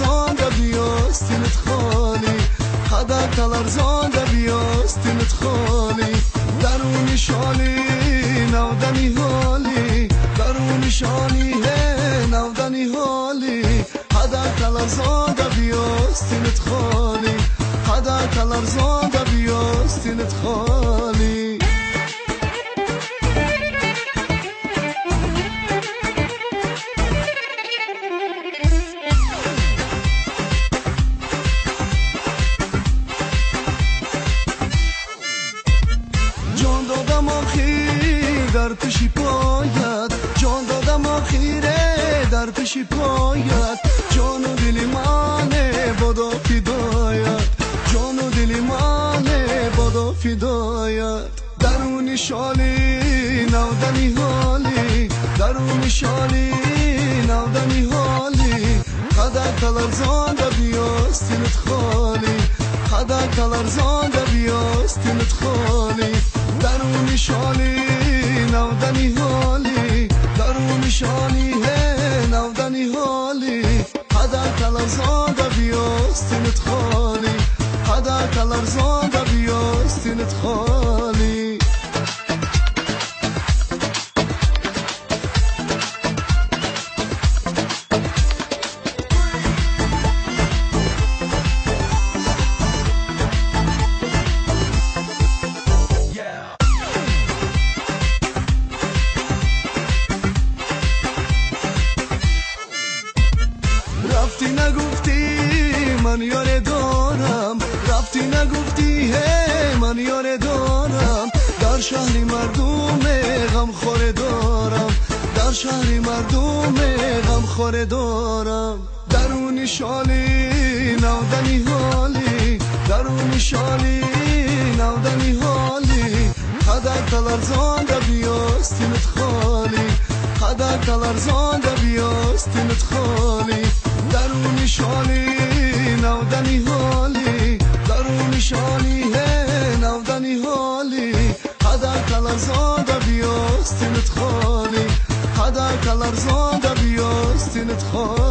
таларзонда биёстинат холӣ, қадак таларзонда биёстинат холӣ. Даруни шолӣ навдани ҳолӣ, даруни шолӣ навдани ҳолӣ, қадак таларзонда биёстинат холӣ, қадак таларзонда биёстинат холӣ. Ҷон додам охир дар пеши поят, ҷон додам охире дар пеши поят, ҷону дили мане бодо фидоят, ҷону дили мане бодо фидоят. Даруни шолӣ навдани ҳолӣ, даруни шолӣ навдани ҳолӣ, қадак таларзонда биёстинат холӣ, қадак таларзонда биёстинат холӣ. Даруни шолӣ навдани ҳолӣ, даруни шолӣ навдани ҳолӣ, қадак таларзонда биёстинат холӣ, қадак таларзонда биёстинат холӣ. Рафти нагуфти ман ёре дорам, рафти нагуфти ман ёре дорам, дар шаҳри мардум ғамхоре дорам, дар шаҳри мардум ғамхоре дорам. Даруни шолӣ навдани ҳолӣ, даруни шолӣ навдани ҳолӣ, қадак таларзонда биёстинат холӣ, қадак таларзонда биёстинат холӣ. Даруни шолӣ навдани ҳолӣ, даруни шолӣ навдани ҳолӣ, қадак таларзонда биёстинат холӣ, қадак таларзонда биёстинат холӣ.